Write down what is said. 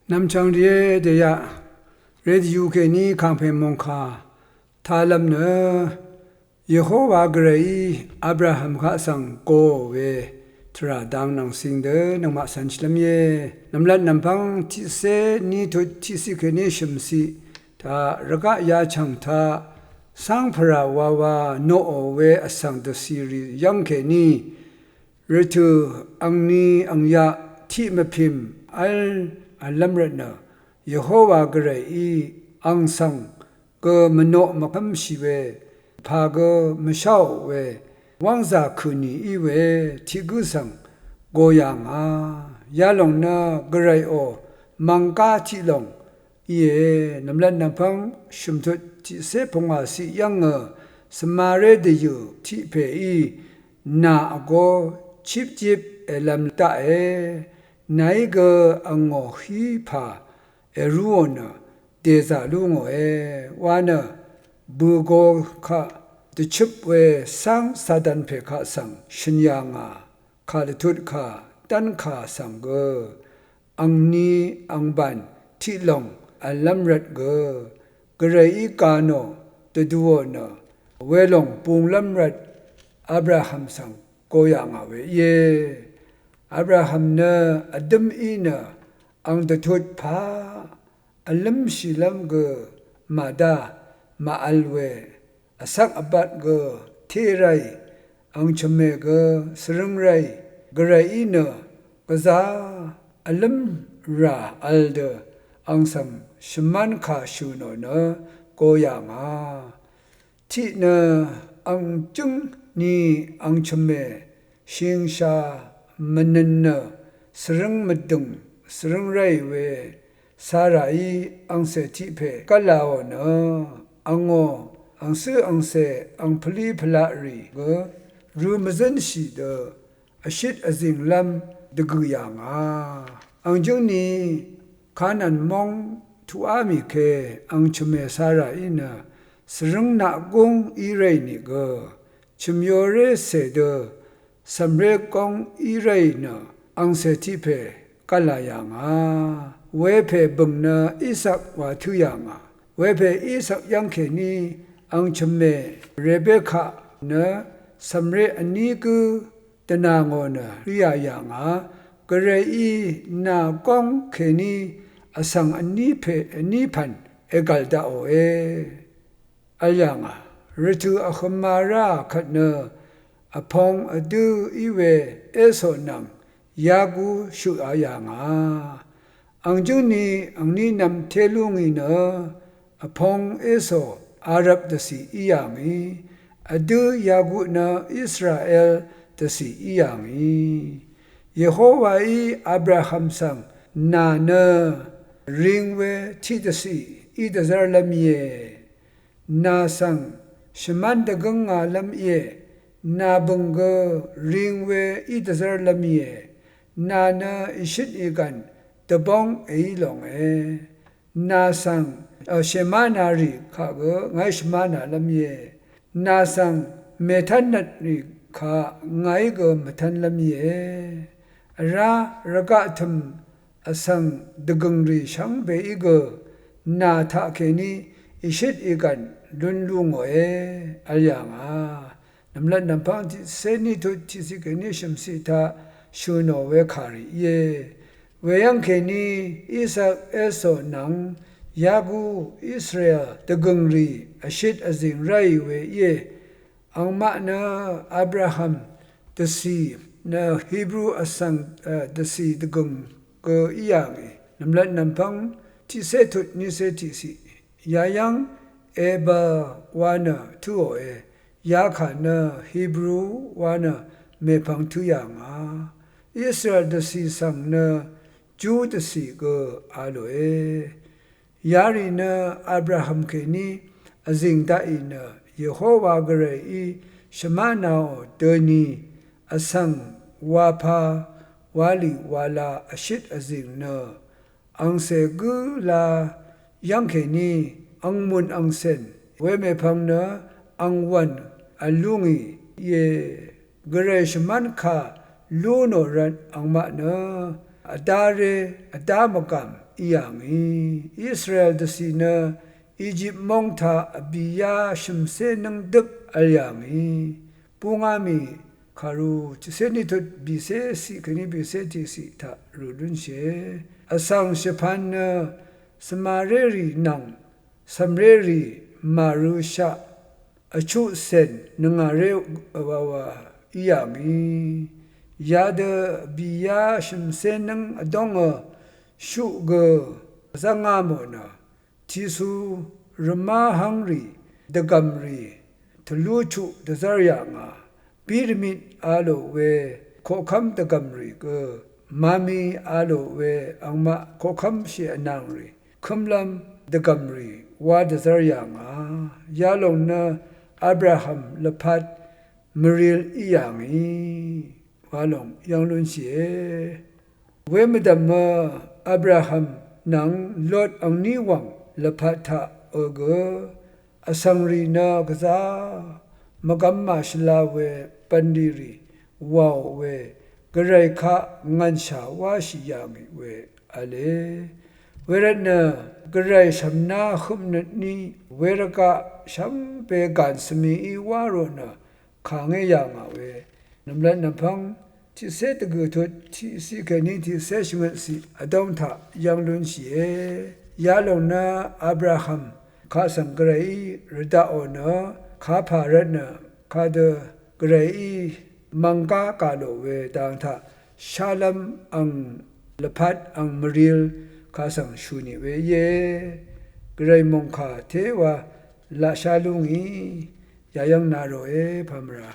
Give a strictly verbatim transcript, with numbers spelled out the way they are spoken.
Nv̀mchv̀ng rìé dèyaq, radio kèní kàngpè mòngkà talv̄m nø Yehowa Gvrayí Abraham kaq svng goò we tvrà dang nvng cing dø nøngmaq cv̄n shvlv́m íe. Nv̀mlat nv̀mpv́ng tiqcé ní tut tiqciq kèní shø̀mciq taq rvgaq yachv̀ng taq cáng pvrà wawa noqò we vsvng dvcìrì yv́ng kèní rvtø̀ angni angyaq tiq mvpìm v́l v̀llv́m rvtnø Yehowa Gvrayí ang svng gø mvnoq mvkv́mshì we, pà gø mvsháò we, wv́ngzà kø̀ nì í we tiq gǿ svng go yà ngà. Yalòng nø Gvrayò mv̀nggá tiq lòng íe. Nv̀mlat nv̀mpv́ng shø̀mtut tiqcé pungwàciq yv́ngø svmaré dvyø̀ tiq pèí nà vgō chipjip èlv̄m daqe. Nàí gø angò hí pà èrúò nø dèzà lú ngòe wa nø bø̀go kaq dvchøp we cáng Satan pè kaq svng shø̀n yà ngà. Kà dvtut kà dv́nkà svng gø angni angbàn tiq lòng v̀llv́m rvt gø Gvrayí gà nò dvduò nø welòng bunglv́m rvt Abraham svng go yà ngà we íe. Abraham nø vdǿm í nø ang dvtut pà vlǿmshìlv́m gø màdá màvl we, vsvk vbat gø té ráì, ang chø̀mè gø svrǿng ráì, Gvrayí nø gvzá vlǿmrà vl dø ang svng shvmánkà shø̀ nò nø go yà ngà. Tiq nø ang jǿng ni ang chø̀mè shìngsha mvnøn nø svrǿng mvdø̀ng svrǿng ráì we Saraí angcè tiq pè gv́lāò nø angò angcǿ angcè ang pvlí pvlaqrì gø rø mvzǿnshì dø vshit vzìnglv́m dvgø̀ yà ngà. Ang jǿng ni Kanan móng tuqá mì ke ang chø̀mè Saraí nø svrǿng naq gúng í ráì nìgø chø̀myoré cè dø cv̀mré góng í ráì nø angcè tiq pè gv́lā yà ngà. Wepè bø̀ng nø Isak wa tǿ yà ngà. Wepè Isak yv́ng kèní ang chø̀mè Rebeka nø cv̀mré vní gǿ dvnà ngò nø rìà yà ngà. Gvrayí nà góng kèní vsvng vní pè vní pv̀n ègv̀l daqòe vl yà ngà. Rvtø̀ vhø̄m màráà kvt nø vpōng vdǿ í we Eso nvng Yaku shøqá yà ngà. Ang jǿng ni angní nv̄m té lú ngì nø vpōng Eso Arab dvcì í yà ngì, vdǿ Yaku nø Israel dvcì í yà ngì. Yehowaí Abraham svng nà nø ring we tiqdvcì í dvzv́rlv́m íe. Nà svng shvmán dvgǿngālv́m íe. Nà bø̀ng gø ring we í dvzv́rlv́m íe. Nà nø ìshøt ìgv̀n dvbóng èí lònge. Nà svng shèmánarì kaq gø ngàí shvmánalv́m íe. Nà svng mètv́nnvtrì kaq ngàí gø mvtv́nlv́m íe. Vrá rvgaq tø̀m vsvng dvgø̀ngrì shvngbeí gø nà taqkèní ìshøt ìgv̀n lún lú ngòe vl yà ngà. Nv̀mlat nv̀mpv́ng tiqcé ní tut tiqciq kèní shø̀mciq taq shø̀ nò we kàrì íe. Weyv́ng kèní Isak, Eso nvng Yaku, Israel dvgø̀ngrì vshit vzìng ráì we íe. Angmaq nø Abraham dvcì nø Hebru vsvng dvcì dvgø̀ng gø í yà ngì. Nv̀mlat nv̀mpv́ng tiqcé tut nícé tiqciq. Yayv́ng Ebal wa nø tǿòe. Yakà nø Hebru wa nø mèpvng tǿ yà ngà. Israel dvcì svng nø Ju dvcì gø a lòe. Yarì nø Abraham kèní vzìng daqì nø Yehowa Gvrayí shvmánaò døni vsvng wapā walì wala vshit vzìng nø angcè gǿ la yv́ng kèní angmùn angcèn wemèpvng nø angwv̀n vlú ngì íe. Gvray shvmánkà lú nò rvt angmaq nø vdá ré, vdá mvgàm í yà ngì. Israel dvcì nø Ejip móng taq vbìyá shø̀mcé nǿng døp v̄l yà ngì. Búngá mì kàru tiqcé ní tut bìcé ciq kèní bìcé tiqciq taq rù lúnshìe. Vsvng shvpan nø Samaria rì nvng cv̀mré rì màrø̄shaq vchuq cèn nvngàré vwàwà í yà ngì. Yadø vbìyá shø̀mcé nǿng vdóngø shuq gø vzv́ngá mò nø, tiqsù rvmá hv́ngrì dvgv̀mrì tvlú chuq dvzv́r yà ngà. Bírvmit a lò we koqkv́m dvgv̀mrì gø, mami a lò we angmaq koqkv́mshì vnàngrì kømlv́m dvgv̀mrì wá dvzv́r yà ngà. Yalòng nø Abraham lvpat mvril í yà ngì wa lòng yv́ng lúnshìe. Wemvdv̀mø Abraham nvng Lot angní wv̀ng lvpat taq ø gø, vsvngrì nø gvzá mvgvm màshvla we bv̀nlì rì wàò we, Gvray kaq ngv̀nshà wáshì yà ngì we v̄le. Wervtnø Gvray shv̀mná høpnøt ní wervgaq shvngbe gàn svmií wá rò nø kàngé yà ngà we. Nv̀mlat nv̀mpv́ng tiqcé dvgø̀ tut tiqciq kèní tiqcé shvngøtciq vdóng taq yv́ng lúnshìe. Yalòng nø Abraham kaq svng Gvrayí rvdaqò nø kapà rvtnø kadø Gvrayí mv̀nggá gà lò we dang taq shálv́m ang lvpat ang mvril kaq svng shù nì we íe. Gvray mòngkà téwa laqshá lú ngì yayv́ng na ròe pàmvrà.